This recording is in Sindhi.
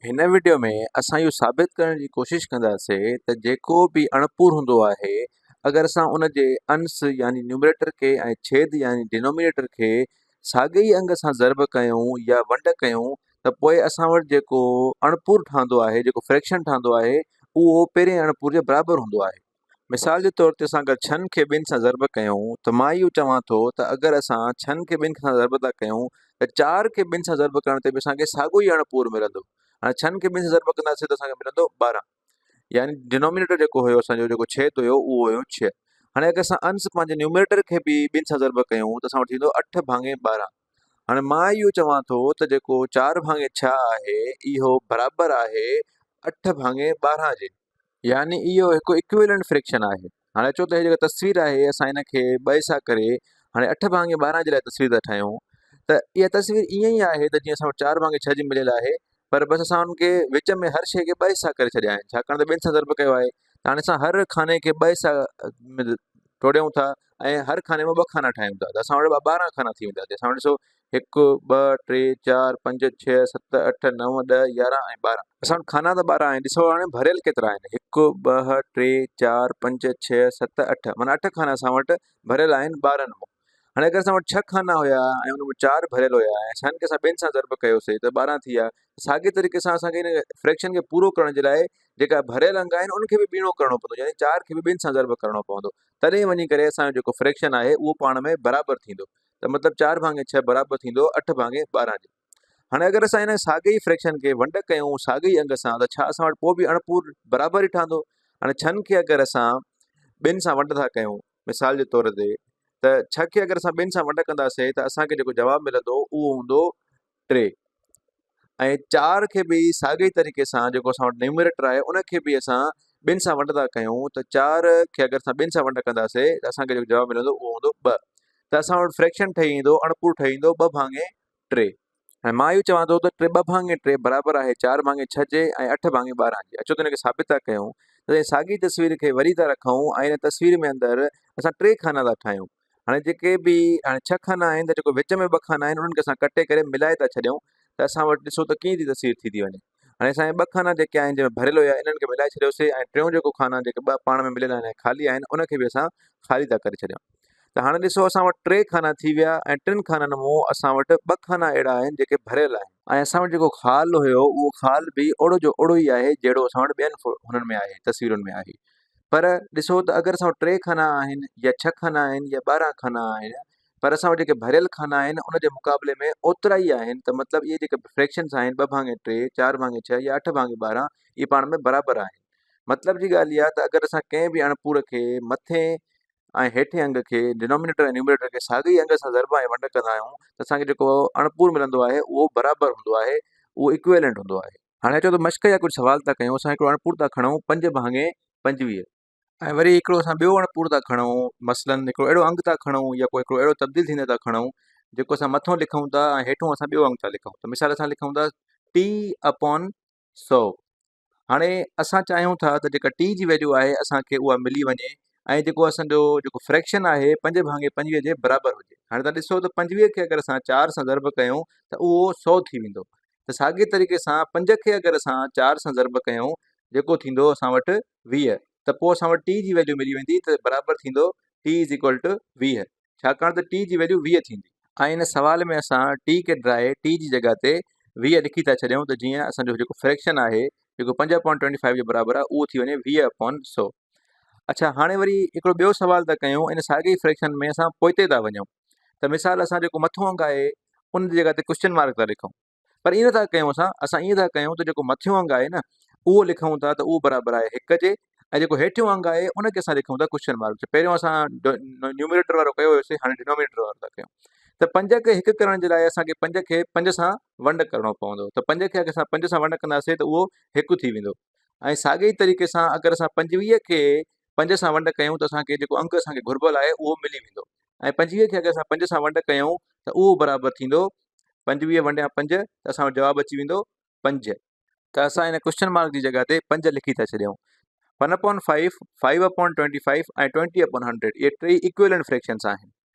هن وڊيو ۾ اسان اهو ثابت ڪرڻ جي ڪوشش ڪنداسين ته جيڪو به اڻپور هوندو آهي اگر اسان ان جي انس يعني نيومريٽر کي ۽ ڇيد يعني ڊينومينيٽر کي ساڳئي ئي انگ سان ضرب ڪيون يا ونڊ ڪيون ته پوء اسان وٽ جيڪو اڻپور ٺهندو آهي جيڪو فريڪشن ٺهندو آهي اهو پهرين اڻپور جي برابر هوندو آهي. مثال جي طور تي اسان اگر ڇهن کي ٻن سان ضرب ڪيون ته مان اهو چوان ٿو ته اگر اسان ڇهن کي ٻن سان ضرب ٿا ڪيون ته چار کي ٻن سان ضرب ڪرڻ تي به اسان کي ساڳيو ئي اڻ پور ملندو. هاڻي ڇهن کي ٻن سان ضرب ڪنداسين ته اسان کي ملندو 12 يعني ڊينومينيٽر جيڪو هيو اسان جو جيڪو ڇيد هيو اهو هيو 6. هاڻي اگر اسان انس پنهنجي نيومريٽر کي به ٻن سان ضرب ڪيون ته اسان وٽ ٿيندو اٺ ڀاڱي 12. هاڻي مان اهو چوان ٿو ته جيڪو چار ڀاڱي ڇهه آهي اهو برابر آهي اٺ ڀاڱي 12 جي. يعني اهو هڪ ايڪويلنٽ فريڪشن آهي. هاڻي اچو ته هي جيڪا تصوير آهي اسان هن کي ٻه حصا ڪري هاڻي اٺ ڀاڱي 12 جي لاء تصوير ٿا ٺاهيون ته اها تصوير ائين ئي آهي ته جيئن اسان وٽ چار ڀاڱي ڇهه جي مليل آهي پر بس اسان ان کي وچ ۾ هر شيء کي ٻه حصا ڪري ڇڏيا آهن ڇاڪاڻ ته ٻن سان ضرب ڪيو آهي ته هاڻي اسان هر خاني کي ٻه حصا ٽوڙيون ٿا ۽ هر خاني مان ٻه خانا ٺاهيون ٿا ته اسان وٽ 12 خانا ٿي ويندا اسان وٽ ڏسو هڪ ٻه ٽي چار پنج ڇهه ست اٺ نو ڏهه 11 ۽ 12 اسان وٽ خانا ته 12 آهن ڏسو هاڻي ڀريل ڪيترا آهن هڪ ٻه ٽي چار پنج ڇهه ست اٺ معنيٰ اٺ خانا اسان وٽ ڀريل آهن 12 مان. هاڻي اگر اسان وٽ ڇهه خانا هيا ۽ ان ۾ چار ڀريل هيا ۽ ڇهن کي اسان ٻن سان ضرب ڪيوسي ته 12 ٿي ويا. ساڳي طريقي سان اسان کي ان فريڪشن کي پورو ڪرڻ جي لاء جيڪا ڀريل انگ آهن ان کي به ٻيڻو ڪرڻو پوندو يعني چار کي به ٻن سان ضرب ڪرڻو پوندو تڏهن وڃي ڪري اسان جو جيڪو فريڪشن آهي اهو پاڻ ۾ برابر ٿيندو ته مطلب چار ڀاڱي ڇهه برابر ٿيندو اٺ ڀاڱي 12 جي. هاڻي اگر اسان ان ساڳي ئي فريڪشن کي ونڊ ڪيون ساڳي ئي انگ سان ته ڇا اسان وٽ پوء به اڻپور برابر ئي ٺهندو؟ هاڻي ڇهن کي اگر اسان ٻن سان ونڊ ٿا ڪيون مثال جي طور تي ته ڇهه کي اگر اسان ٻن سان ونڊ ڪنداسين ته اسان کي جيڪو جواب ملندو اهو هوندو ٽي ۽ چار کي به ساڳئي طريقي سان جيڪو اسان وٽ نيومريٽر آهي ان کي به اسان ٻن سان ونڊ ٿا ڪيون ته چار کي اگر اسان ٻن سان ونڊ ڪنداسين ته اسان کي جيڪو جواب ملندو اهو هوندو ٻه ته اسان وٽ فريڪشن ٺهي ايندو اڻپور ٺهي ايندو ٻه ڀاڱي ٽي. ۽ مان اهو چوان ٿو ته ٽي ٻه ڀاڱي ٽي برابر آهي چار ڀاڱي ڇهه جي ۽ اٺ ڀاڱي 12 جي. اچو ته ان کي ثابت ٿا ڪيون ته اسين ساڳي تصوير کي وري ٿا رکون ۽ ان تصوير ۾ اندر اسان ٽي خانا ٿا ٺاهيون. هاڻي جيڪي به هاڻي ڇهه خانا آهن ته جيڪو وچ ۾ ٻه خانا آهن انهن کي اسان ڪٽي ڪري ملائي ٿا ڇڏيون ته اسان وٽ ڏسو ته ڪيئن ٿي تصوير ٿي ٿي وڃي. هاڻي اسان ٻه خانا جيڪي آهن جنهن ۾ ڀريل هيا انهن کي ملائي ڇڏيوسي ۽ ٽيون جيڪو خانا جيڪي ٻه پاڻ ۾ مليل آهن ۽ خالي آهن ان کي به اسان خالي ٿا ڪري ڇڏيون. ته هاڻي ڏسو اسان وٽ ٽي خانا ٿي ويا ۽ ٽن خانن مون اسان وٽ ٻه خانا اهڙا آهن جيڪي ڀريل آهن. ۽ اسان وٽ جيڪو خال هيو اهو خال به اوڙو جو اوڙو ئي آهي جهڙو اسان وٽ ٻين هنن ۾ آهي تصويرن ۾ آهي. پر ڏسو ته اگر اسان وٽ ٽي خانا آهن يا ڇهه خانا آهن يا 12 خانا آهن پر اسان وٽ جيڪي ڀريل خانا آهن ان جي مقابلي ۾ اوترا ئي آهن ته مطلب اهي جيڪي فريڪشنس آهن ٻه ڀاڱي ٽي، چار ڀاڱي ڇهه يا اٺ ڀاڱي 12 اهي پاڻ ۾ برابر آهن. مطلب جي ڳالهه اها ته اگر اسان ڪنهن به اڻپور کي مٿين ۽ هيٺين انگ کي، ڊينومينيٽر ۽ نيومريٽر کي، ساڳئي ئي انگ سان ضرب ۽ ونڊ ڪندا آهيون ته اسان کي جيڪو اڻپور ملندو آهي اهو برابر هوندو آهي، اهو ايڪويلنٽ هوندو آهي. هاڻي اچو ته مشق جا ڪجهه سوال ٿا ڪيون. اسان هڪڙو اڻپور ٿا کڻون پنج ڀاڱي 25. ۽ وري هڪڙو اسان ٻيو اڻپور ٿا کڻون مثلاً هڪڙو اهڙو انگ ٿا کڻون يا ڪو هڪڙو اهڙو تبديل ٿيندڙ ٿا کڻون جيڪو اسان مٿو لکون ٿا ۽ هيٺون اسان ٻيو انگ ٿا لکون ته مثال اسان لکون ٿا ٽي اپون 100. هاڻي اسان چاهيون ٿا ته جيڪا ٽي جي ويليو آهي اسان کي اها ملي وڃي ۽ جيڪو اسان جو جيڪو فريڪشن آهي پنج ڀاڱي 25 جي برابر هجي. هاڻي تان ڏسو ته 25 کي اگر اسان چار سان ضرب ڪيون ته اهو 100 ٿي ويندو ته ساڳي طريقي سان پنج کي اگر اسان چار سان ضرب ڪيون جيڪو ٿيندو اسان وٽ 20 ته پوء اسان وٽ ٽي جي ويليو ملي ويندي ته برابر ٿيندو ٽي از ايڪول ٽو 20 ڇاڪاڻ ته ٽي جي ويليو 20 ٿيندي. ۽ ان سوال ۾ اسان ٽي کي ڊرائي ٽي جي جڳهه تي 20 لکي ٿا ڇڏيون ته جيئن اسان جو جيڪو فريڪشن آهي جيڪو پنج اپون 25 جي برابر آهي اهو ٿي وڃي 20 اپون 100. اڇا هاڻي وري هڪڙو ٻيو سوال ٿا ڪيون ان ساڳي ئي فريڪشن ۾ اسان پوئتي ٿا وڃون ته مثال اسان جيڪو مٿو انگ آهي ان جي جڳهه تي ڪوشچن مارڪ ٿا لکون پر ائين نٿا ڪيون اسان اسان ائين ٿا ڪيون ته جيڪو مٿيون انگ آهي نه اهو لکون ٿا ته اهو برابر آهي هڪ جي ۽ جيڪو هيٺيون انگ آهي ان کي اسان لکون ٿا ڪوشچن مارڪ. پهريون اسان نيومريٽر وارو ڪيو هيوسي هاڻي ڊينومينيٽر وارو ٿا ڪيون ته پنج کي هڪ ڪرڻ جي لاء اسان کي پنج کي پنج سان ونڊ ڪرڻو پوندو ته پنج کي اگر اسان پنج سان ونڊ ڪنداسي ته اهو هڪ ٿي ويندو ۽ ساڳئي ئي طريقي سان اگر اسان 25 کي پنج سان ونڊ ڪيون ته اسان کي جيڪو انگ اسان کي گهربل آهي اهو ملي ويندو ۽ 25 کي اگر اسان پنج سان ونڊ ڪيون ته اهو برابر ٿيندو 25 ونڊيا پنج ته اسان وٽ جواب اچي ويندو پنج. ته اسان هن ڪوشچن مارڪ جي جڳهه تي پنج لکي ٿا ڇڏيون. One upon five, five upon 25 ۽ 20 upon 100 اهي ٽئي ايڪويلنٽ فريڪشنس آهن.